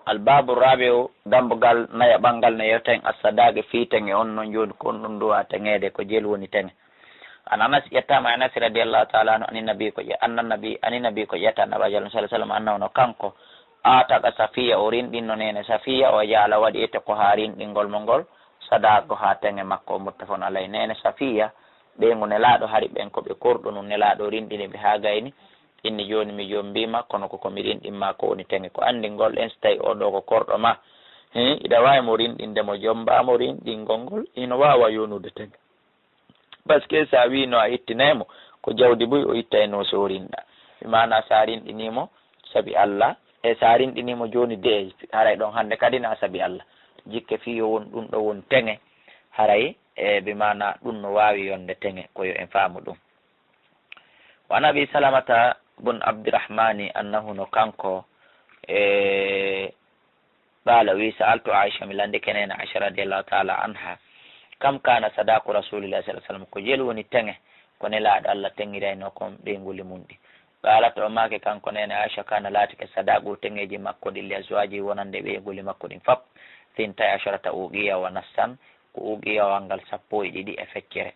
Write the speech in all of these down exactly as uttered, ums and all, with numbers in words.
Albabu rabi'u, dambugal nayaɓal ngal ne yo teŋe, assadaqi fii teŋe on non jooni ko on ɗum duwa teŋeede ko jel woni teŋe. An Anas ƴettaama Anas radiyallahu ta'ala anhu ani nabi ko ƴe-, anna nabi, ani nabi ko ƴetta Nabaajo Allah sallallahu alaihi wasallam annahu no kanko ataqa Safiya o rinɗinno neene Safiya o jaala waɗi ete ko haa rinɗingol mo ngol sadaqo haa teŋe makko muttafaqun alayhi. Neene Safiya ɓeyngu Nelaaɗo hari ɓen ko ɓe korɗo nun Nelaaɗo rinɗini ɓe haa gayni. Inni jooni mi joom mbiima, kono ko ko mi rinɗin maa ko woni teŋe. Ko anndingol en si tawi oo ɗoo ko korɗo maa. Hii, iɗa waawi mo rinɗinde mo joom mbaa mo rinɗingol ngol, hino waawa yonude teŋe. Parce que si a wiino a ittinay mo, ko jawdi buy o ittaynoo si o rinɗa. Bi maanaa si a rinɗinii mo sabi Alla, e si a rinɗinii mo jooni de, haray ɗon hannde kadi na sabi Alla. Jikke fii yo won ɗum ɗo won teŋe, haray, e bi maanaa ɗum no waawi yonde teŋe, ko yo en faamu ɗum. Wa an Abi Salamata bun Abdirahmani annahu no kanko, e, qaala o wi, sa'altu Aisha, mi landike neene Aisha radiyallahu ta'ala anha, kam kana sadaqu Rasulillahi sallallahu alaihi wasallam, ko jel woni teŋe, ko Nelaaɗo Allah teŋiraynoo kon ɓeynguuli mun ɗin. Qaalat, o maaki kanko neene Aisha, kana laatike sadaqu teŋeeji makko ɗin li azwaji wonande ɓeynguuli makko ɗin fop, thintay asharata uqiya wa nassan, ko uqiyawal ngal sappo e ɗiɗi e feccere.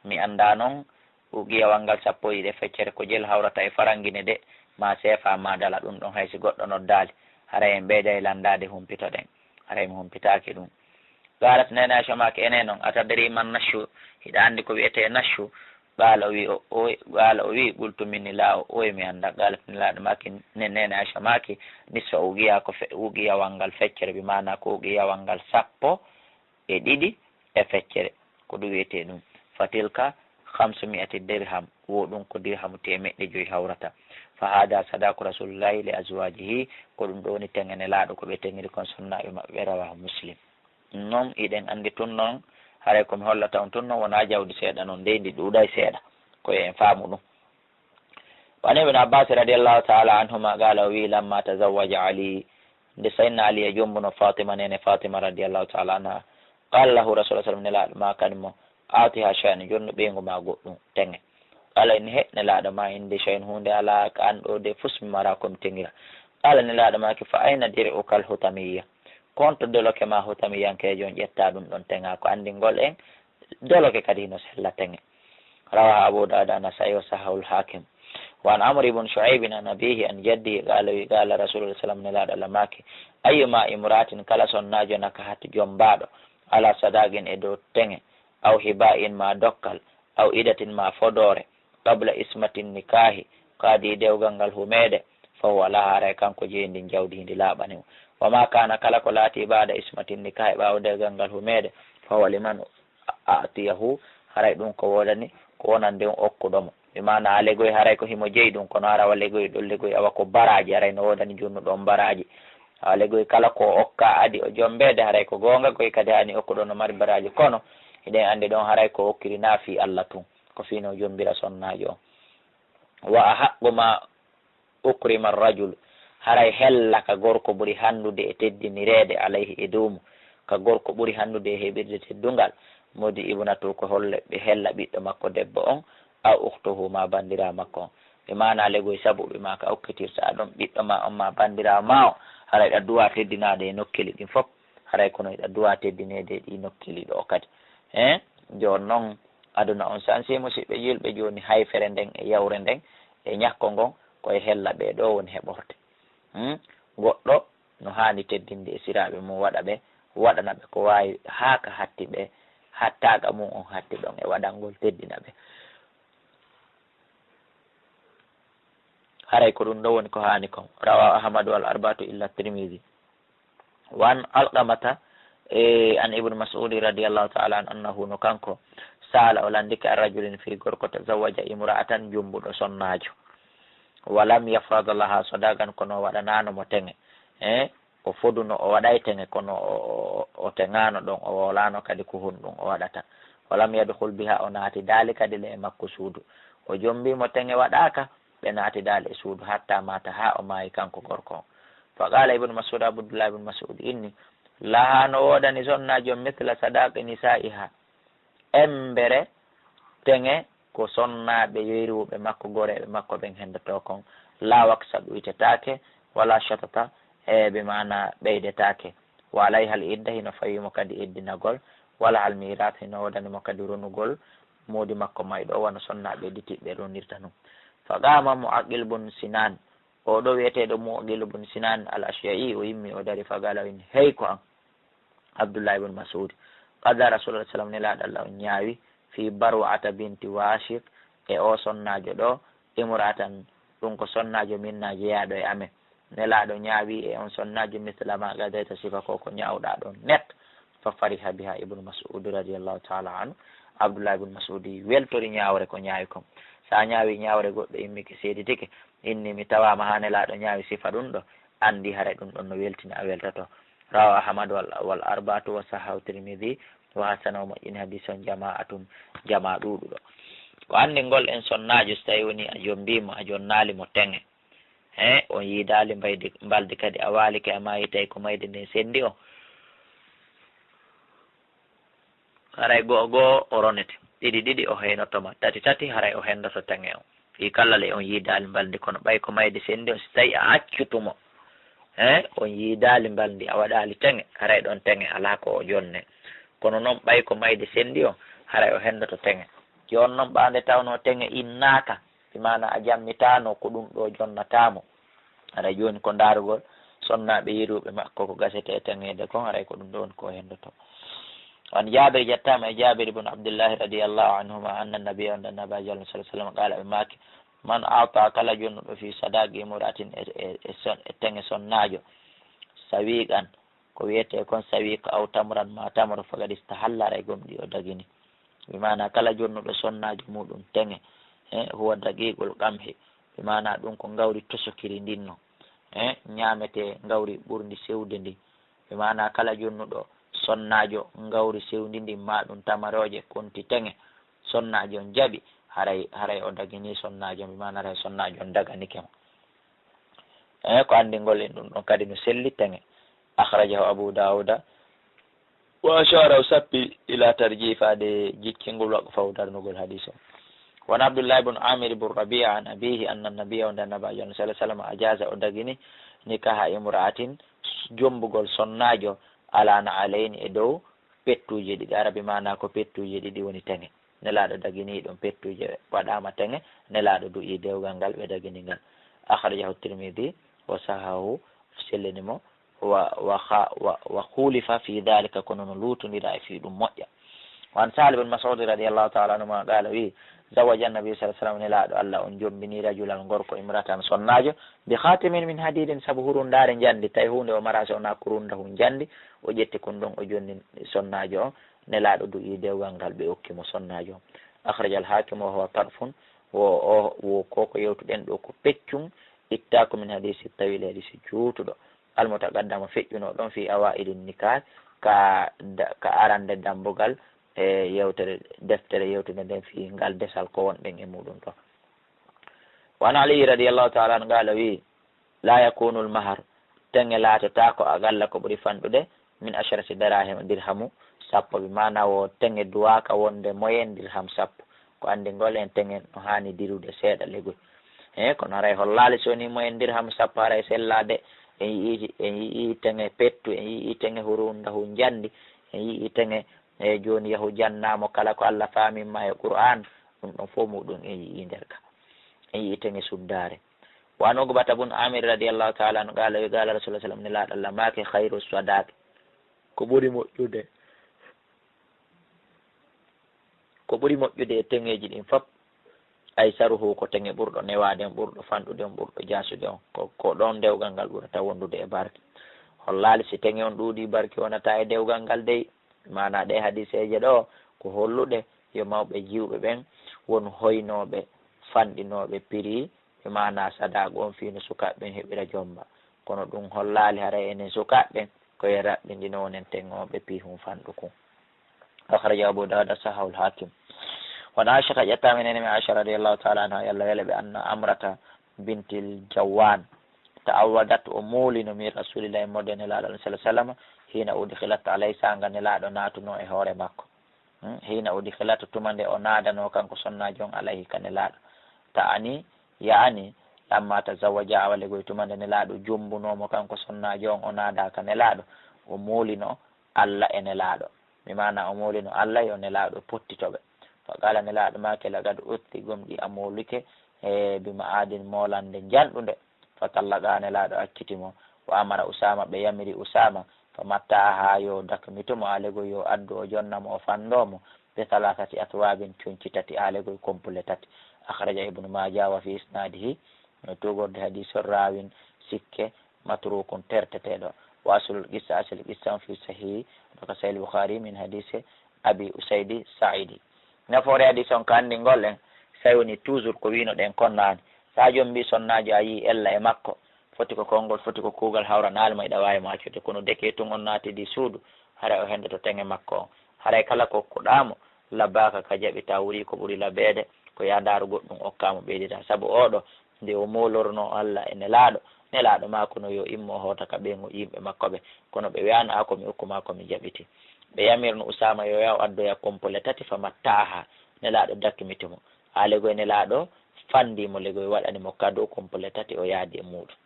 Mi anndaa non, uqiyawal ngal sappo e ɗiɗi e feccere ko jel hawrata e farangine de, maa seefa maa dala ɗum ɗon hay si goɗɗo noddaali. Haray en ɓeyday lanndaade humpitoɗen. Haray mi humpitaaki ɗum. Qaalat neene Aisha maaki ene non, atadri man nashu, hiɗa anndi ko wi'etee nashu? Qaala o wi, o, o, qaala o wi, qultu minni laa, o, o, mi anndaa. Qaalat Nelaaɗo maaki, ne-, neene Aisha maaki, nisfa uqiya ko fe-, uqiyawal ngal feccere, bi maanaa ko uqiyawal ngal sappo e ɗiɗi e feccere, ko ɗum wiyetee ɗum. Fa tilka khamsu mi'ati dirham, wo ɗum ko dirhamu teemeɗɗe joyi hawrata. Fa hada sadaqu Rasulillahi li azwajihi, ko ɗum ɗo woni teŋe Nelaaɗo ko ɓe teŋiri kon sonnaaɓe maɓɓe, rawahu Muslim. Non, iɗen anndi tun non, haray ko mi hollata on tun non, wonaa jawdi seeɗa non, dey ndi ɗuuɗay seeɗa, ko yo en faamu ɗum. Wa an Ibn Abbas radiyallahu ta'ala anhuma qala, o wi, lamma tazawwaja Ali, nde Sayyidina Ali e jombuno Fatima, neene Fatima radiyallahu ta'ala anha, qala lahu Rasulullah sallallahu alaihi wasallam, Nelaaɗo maakani mo, a'tiha shay'an, jonnu ɓeyngu ma goɗɗum, teŋe. Qala, inni he, Nelaaɗo ma, indi shay'un, huunde alaa ka an ɗo de, fus mi mara ko mi teŋira. Qala, Nelaaɗo maaki, fa ayna dir'uka al-hutamiyya? Ko honto doloke ma hutamiyankeejo on ƴetta ɗum ɗon teŋa? Ko anndingol en, doloke kadi hino sella teŋe. Rawahu Abu Dawud wa Nasa'i wa sahahul Hakim. Wa an Amr ibn Shu'ayb an abihi an jaddihi qala, wi qala Rasulullah sallam, Nelaaɗo Allah maaki, ayyuma imra'atin, kala sonnaajo nakahat jombaaɗo, ala sadaqin, e dow teŋe, aw hiba'in, ma dokkal, aw idatin, ma fodoore, qabla ismatin nikahi, ko adii dewgal ngal humeede, fa huwa laha, haray kanko jeyi ndin jawdi hindi laaɓani mo. Wa ma kana, kala ko laati, ba'da ismatin nikahi, ɓaawo dewgal ngal humeede, fa huwa liman a'tiyahu, haray ɗum ko woodani, ko wonande on okkuɗo mo. Bi maana alegoy haray ko himo jeyi ɗum, kono hara wa legoy ɗon legoy awa ko baraaji, haray no woodani jonnuɗo on baraaji. Awa legoy kala ko okka adi o jombeede, haray ko goonga koy kadi hani okkuɗo no mari baraaji, kono hiɗen anndi ɗon haray ko okkiri na fii Allah tun, ko fii no jombira sonnaajo on. Wa ahaqqu ma ukrima rajul, haray hella ka gorko ɓuri hanndude e teddinireede alayhi e dow mum, ka gorko ɓuri hanndude e heɓirde teddungal, modi ibnatu ko holle ɓe hella ɓiɗɗo makko debbo on, aw ukhtuhu ma banndiraa makko on. Ɓe maana legoy sabu ɓe ma ka okkitirta ɗon ɓiɗɗo ma on ma banndiraawo ma on, haray ɗa duwa teddinaade e nokkeli ɗin fof, haray kono hiɗa duwa teddineede e ɗi nokkeli ɗo kadi. He? Jooni non, aduna on sansi, musiɓɓe julɓe, jooni hayfere nden e yawre nden e ñakko ngon, ko e hella ɓee ɗoo woni heɓorde. Hmm? Goɗɗo no haani teddinde e siraaɓe mum, waɗa ɓe, waɗana ɓe ko waawi, haa ka hatti ɓe, haa taaga mum on hatti ɗon e waɗangol teddina ɓe. Haray ko ɗum ɗo woni ko haani kon. Rawahu Ahmadu wal arba'atu illa Tirmidhi. Wa an Alqamata, e, an Ibn Mas'ud radiyallahu ta'ala anhu, annahu, no kanko, sa'ala, o landike, an rajulin, fii gorko, tazawwaja imra'atan, jumbuɗo sonnaajo, wa lam yafrad laha sadaqan, kono o waɗanaano mo teŋe, e, o foduno, o waɗay teŋe, kono o, o, o teŋaano ɗon, o wowlaano kadi ko honɗum o waɗata. Wa lam yadkhul biha, o naati daali kadi le e makko suudu. O jombii mo teŋe waɗaaka, ɓe naati daali e suudu hatta maata, haa o maayi kanko gorko on. Fa qaala Ibnu Mas'ud, Abdullah ibn Mas'ud inni, laha, no woodani sonnaajo mithla sadaqi nisa'iha, embere teŋe ko sonnaaɓe yoyruɓe makko, goreeɓe makko ɓen hendotoo kon, la waksa ɗuytetaake, wala shatata, E bi maana ɓeydetaake. Wa alayha al idda, hino fawi mo kadi iddinagol. Wala al miras, hino woodani mo kadi ronugol moodi makko mayɗo o, wano sonnaaɓe ɗiɗiɓɓe ronirta non. Fa qama Mu'aqqil bun Sinan, oo ɗoo wi'eteeɗo Mu'aqqil bun Sinan al Ashja'i, o yimmi o dari, fa qala, o inni, hey ko an Abdullah ibn Mas'ud, qada Rasulullah sallam, Nelaaɗo Allah on ñaawi, fi Barwa'ata binti Washiq, e oo sonnaajo ɗoo, imra'atan, ɗum ko sonnaajo minna jeyaaɗo e amen. Nelaaɗo ñaawi e on sonnaajo misla ma qadayta, sifa ko ko ñaawɗaa ɗon net. Fa fariha biha Ibnu Mas'ud radiyallahu ta'ala anhu. Abdullah ibn Mas'ud weltori ñaawre ko ñaawi kon. Sa ñaawi ñaawre goɗɗo immike seeditike, inni mi tawaama haa Nelaaɗo ñaawi sifa ɗum ɗo, anndi haray ɗum ɗon no weltina a weltoto. Rawa Ahmad wal, wal arba'atu wa sahahu Tirmidhi wa hasanahu, moƴƴini hadiis on jama'atun, jamaa ɗuuɗuɗo. Ko anndi ngol en sonnaajo, so tawi woni a jombii mo, a jonnaali mo teŋe. He, on yiidaali mbaydi, mbaldi kadi a waalike a maayi tawi ko mayde nden senndi on. Haray go'o go'o o ronete, ɗiɗi ɗiɗi o heynoto ma, tati tati haray o hendoto teŋe on. Fii kala le on yiidaali mbaldi, kono ɓay ko mayde senndi on, si tawi a accutu mo, he, on yiidaali mbaldi, a waɗaali teŋe, haray ɗon teŋe alaa ko o jonne. Kono non ɓay ko mayde senndi on, haray o hendoto teŋe. Jooni non ɓaade tawnoo teŋe innaaka, bi maana a jammitaano ko ɗum ɗo jonnataa mo. Haray jooni ko ndaarugol sonnaaɓe yeruuɓe makko ko gasete e teŋeede kon, haray ko ɗum ɗo woni ko o hendoto. An Jaabir, jettaama e Jaabir ibn Abdillahi radiyallahu anhuma, anna nabiyya, on Nabiyyu sallallahu alaihi wasallam, qala, ɓe maaki, man a'ta, kala jonnuɗo, fi sadaqi imra'atin, e, e, e son-, e teŋe sonnaajo, sawiqan, ko wiyetee kon sawiq, aw tamran ma tamr, faqad istahalla, haray gomɗii o dagini. Bi maana kala jonnuɗo sonnaajo muɗum teŋe, he, huwa daqiqul qamhi, bi maana ɗum ko ngawri tosokiri ndin no, he, ñaametee ngawri ɓurndi sewde ndin. Bi maana kala jonnuɗo sonnaajo ngawri sewndi ndin, ma ɗum tamarooje konti teŋe, sonnaajo on jaɓi, haray, haray o dagini sonnaajo on, bi maana haray sonnaajo on daganike mo. E ko anndingol en ɗum ɗon kadi no selli teŋe. Akhrajahu Abu Dawuda. Wa ashara, o sappi, ila tarjihi, faade jiccingol, waqfahu, darnugol hadiis o. Wa an Abdullah ibn Amir ibn Rabi'a an abihi anna nabiyya, on Nabiyyu sallallahu alaihi wasallam, ajaza, o dagini, nikaha imra'atin, jombugol sonnaajo, ala na'alayni, e dow pettuuje ɗiɗi. Arabi maana ko pettuuje ɗiɗi woni teŋe. Nelaaɗo dagini ɗum pettuuje, waɗaama teŋe, Nelaaɗo du'ii dewgal ngal, ɓe dagini ngal. Akhrajahu Tirmidhi wa sahahu, sellini mo, wa, wa kha-, wa, wa khulifa fi dhalika, kono no luutondira e fii ɗum moƴƴa. Wa an Sahal ibn Mas'ud radiyallahu ta'ala anhuma qala, wi, zawaja an-nabi sallallahu alaihi wasallam, Nelaaɗo Allah on jombini rajulan, gorko, imra'atan, sonnaajo, bi khatamin min hadidin, sabu hurundaare njandi, tawi huunde o mara so wonaa kurunda hun njandi, o ƴetti kun ɗon, o jonni sonnaajo on. Nelaaɗo du'ii dewgal ngal, ɓe okki mo sonnaajo on. Akhrajal Haakim, wa huwa tarfun, wo, o, wo ko ko yewtuɗen ɗo ko peccun, ittaaku min hadiisi tawil, hadiisi juutuɗo. Al mutaqaddama, feƴƴuno ɗon, fi awaa'ili nikah, ka da-, ka arande dambugal, e yewtere, deftere yewtude nden, fi ngal desal ko wonɗen e muɗum ɗon. Wa an Ali radiyallahu ta'ala anhu qala, wi, la yakunul mahar, teŋe laatotaako aqalla ko ɓuri fanɗude min asharati darahima, dirhamu sappo, bi maana wo teŋe duwaaka wonde moyen dirham sappo. Ko anndingol en teŋe no haani dirude seeɗa legoy. He, kono haray hollaali so woni moyen dirham sappo haray sellaade. En yi'ii, en yi'ii teŋe pettu, en yi'ii teŋe hurundahu njandi, en yi'ii teŋe, e jooni yahu jannaamo kala ko Allah faamimma e Qur'an, ɗum ɗon fof muɗum en yi'ii nder ka. En yi'ii teŋe suddaare. Wa an Uqbata bun Amir radiyallahu ta'ala anhu qala, wi, qala Rasulullah sallam, Nelaaɗo Allah maaki, khayru sadaq, ko ɓuri moƴƴude, ko ɓuri moƴƴude e teŋeeji ɗin fop, aysaruhu, ko teŋe ɓurɗo newaade on, ɓurɗo fanɗude on, ɓurɗo jaasude on, ko, ko ɗon dewgal ngal ɓurata wondude e barke. Hollaali si teŋe on ɗuuɗii, barke wonata e dewgal ngal dey. Maana ɗee hadiiseeje ɗoo ko holluɗe yo mawɓe jiwɓe ɓen won hoynooɓe, fanɗinooɓe piri, e maana sadaaqa on fii no sukaaɓe ɓen heɓira jomba. Kono ɗum hollaali haray enen sukaaɓe ɓen ko en raɓɓindinoo wonen teŋooɓe pii hun fanɗu kun. Akhrajahu Abu Dawud, sahahul Hakim. Wa an Aisha, ƴettaama e neene men Aisha radiyallahu ta'ala anha, yo Allah wele ɓe, anna Amrata bintil Jawwan ta'awwadat, o muulino min Rasulillahi, mode Nelaaɗo sallallahu alaihi wasallam, hina udkhilat alayhi, saanga Nelaaɗo naatunoo e hoore makko. Hmm, hina udkhilat, tuma nde o naadanoo kanko sonnaajo on, alayhi, ka Nelaaɗo. Ta'ani, ya'ani, Lamma tazawaja, awa legoy tuma nde Nelaaɗo jommbunoo mo kanko sonnaajo on, o naadaaka Nelaaɗo, o moolino Alla e Nelaaɗo. Mi maana o moolino Alla yo Nelaaɗo pottito ɓe. Fa qaala, Nelaaɗo maaki, laqad uzti, gomɗii a moolike, e bi ma'adin, moolannde njanɗunde. Fa tallaqa, Nelaaɗo acciti mo. Wa amara Usaama, ɓe yamiri Usaama, fa matta'aha, yo dakmito mo, awa legoy yo addu o jonna mo, o fanndoo mo, bi thalathati athwabin, conci tati, awa legoy kompule tati. Akhraja Ibnu Maaja, wa fi isnadihi, no tuugorde hadiis o, raawin, sikke, matrukun, terteteeɗo. Wa aslul qissa, asli qissa on, fi sahihi, ɗo ka Sahih Bukhari, min hadiisi Abi Usaydi Sa'idi. Nafoore hadiis on ka anndingol en, si tawi woni toujours ko wiino ɗen kon naane. Sa jombii sonnaajo a yii ella e makko, foti ko konngol, foti ko kuugal, hawra naal mo, iɗa waawi mo accude. Kono deke tun on naatidi suudu, haray o henndoto teŋe makko on. Haray kala ko okkuɗaa mo, labaaka ka jaɓi, ta wurii ko ɓuri labeede, ko yaa ndaaru goɗɗun okkaa mo ɓeydita. Sabu oo ɗoo, nde o moolornoo Alla e Nelaaɗo, Nelaaɗo maako no yo immo o hoota ka ɓeyngu yimɓe makko ɓen. Kono ɓe wi'aano, "Aa, ko mi okku maa ko mi jaɓiti." Ɓe yamirno Usaama yo yahu addoya kompole tati, fa matta'aha. Nelaaɗo dakmiti mo. Haa legoy Nelaaɗo fanndii mo, legoy waɗani mo kado kompole tati, o yaadi e muuɗun.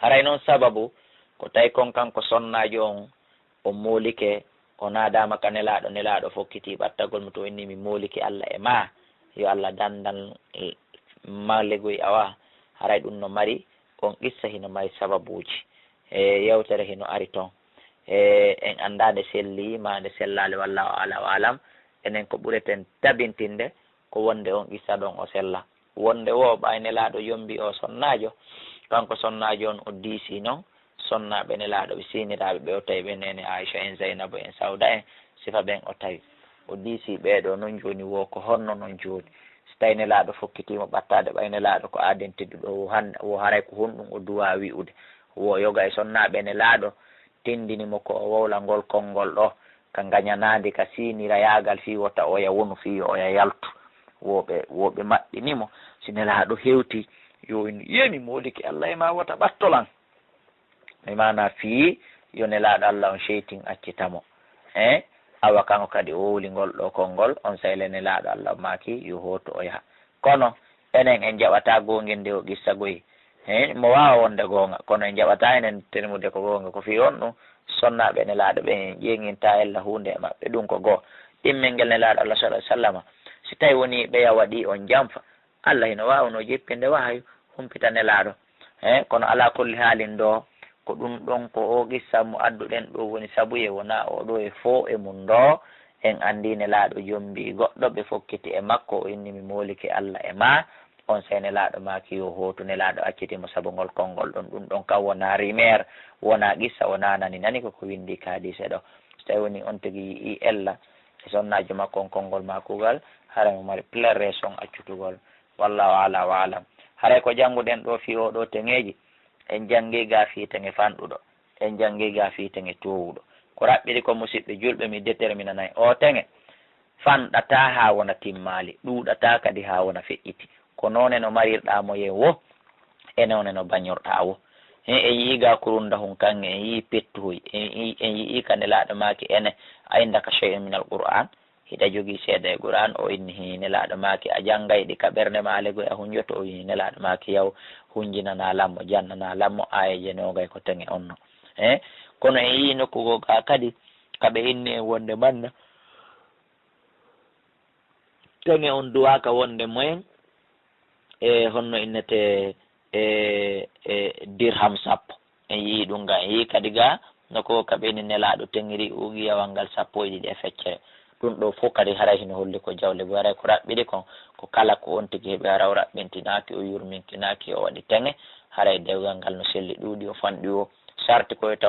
Haray non sababu ko tawi kon kanko sonnaajo on, o moolike, o naadaama ka Nelaaɗo, Nelaaɗo fokkitii ɓattagol mo to, o inni, "Mi moolike Alla e maa, yo Alla danndan ma legoy." Awa, haray ɗun no mari, on qissa hino mari sababuuji. E yewtere hino ari ton. E en anndaa nde selli maa nde sellaali, wallaahu a'la wa a'lam. Enen ko ɓureten tabintinde ko wonde on qissa ɗon o sella. Wonde woo, ɓay Nelaaɗo yombii o sonnaajo, kanko sonnaajo on o diisii non sonnaaɓe Nelaaɗo ɓe siiniraaɓe ɓe, o tawi ɓe neene Aisha en, Zaynabu en, Sawda en, sifa ɓen o tawi. O diisii ɓee ɗoo non jooni woo, ko honno non jooni? Si tawi Nelaaɗo fokkitii mo ɓattaade, ɓay Nelaaɗo ko aaden tedduɗo, woo han-, woo haray ko honɗun o duwaa wi'ude? Woo yoga e sonnaaɓe Nelaaɗo tinndini mo ko o wowla ngol konngol ɗoo, ka ngañanaandi, ka siinirayaagal, fii wota oya wonu, fii yo oya yaltu. Woo ɓe, woo ɓe maɓɓini mo. Si Nelaaɗo hewtii, yo en, "Yee, mi moolike Alla e maa, wota ɓatto lan." Mi maana fii yo Nelaaɗo Alla on seytin accita mo. Hein? Awa kanko kadi o wowli ngol ɗoo konngol, onsay le Nelaaɗo Alla on maaki yo hootu o yaha. Kono enen en jaɓataa goongel nde o qissa goy. Hein? Mo waawa wonde goonga, kono en jaɓataa enen termude ko goonga. Ko fii honɗun? Sonnaaɓe Nelaaɗo ɓen, en ƴeeŋintaa ella huunde e maɓɓe. Ɗun ko goo. Ɗimmel ngel Nelaaɗo Alla sallallaahu alayhi wa sallama, si tawi wonii ɓeya waɗii on janfa, Alla hino waawunoo jippinde wahayu, humpita Nelaaɗo. He, kono alaa kulli haalin ɗoo, ko ɗun ɗon, ko oo qissa mo adduɗen ɗoo woni sabuye, wonaa oo ɗoo e foo e mun ɗoo. En anndii Nelaaɗo jombii goɗɗo, ɓe fokkiti e makko, o inni, "Mi moolike Alla e maa." Onsay Nelaaɗo maaki yo hootu, Nelaaɗo acciti mo sabu ngol konngol ɗon. Ɗun ɗon kan wonaa rimeer, wonaa qissa, wonaa nani nani, ko ko winndii ka hadiise ɗoo. So tawi wonii on tigi yi'ii ella e sonnaajo makko on, konngol maa kuugal, haray mo mari plein raison accutugol. Wallaahu a'la wa a'lam. Haray ko jannguɗen ɗoo fii oo ɗoo teŋeeji, en janngii ga fii teŋe fanɗuɗo, en janngii ga fii teŋe toowuɗo. Ko raɓɓiɗi kon, musiɓɓe julɓe, mi déterminanay oo teŋe fanɗataa haa wona timmaali, ɗuuɗataa kadi haa wona feƴƴiti. Ko noone no marirɗaa mo yen woo, e noone no bañorɗaa woo. He, en yi'ii ga kurundahun kaŋŋe, en yi'ii pettuhoy, en yi'ii, en yi'ii ka Nelaaɗo maaki ene, "A indaka shay'un minal Qur'aan?" Hiɗa jogii seeɗa e Qur'aan? O inni, "Hii." Nelaaɗo maaki, "A janngay ɗi ka ɓernde maa, legoy a hunjoto?" O wi'i, Nelaaɗo maaki, "Yaw, hunjinanaa lan mo, jannanaa lan mo aayeeje noogay ko teŋe on no." He? Kono en yi'ii nokku goo gaa kadi, ka ɓe inni en wonde manna, teŋe on duwaaka wonde moyen, e honno innetee, e, e dirham sappo. En yi'ii ɗun ga, en yi'ii kadi ga no ko ka ɓe inni Nelaaɗo teŋiri uugiyawal ngal sappo e ɗiɗi e feccere. Ɗun ɗoo fow kadi haray hino holli ko jawle buy, haray ko raɓɓiɗi kon, ko kala ko on tigi heɓi, hara o raɓɓintinaaki, o yurminkinaaki, o waɗi teŋe, haray dewgal ngal no selli, ɗuuɗi o fanɗi o sarti ko e taw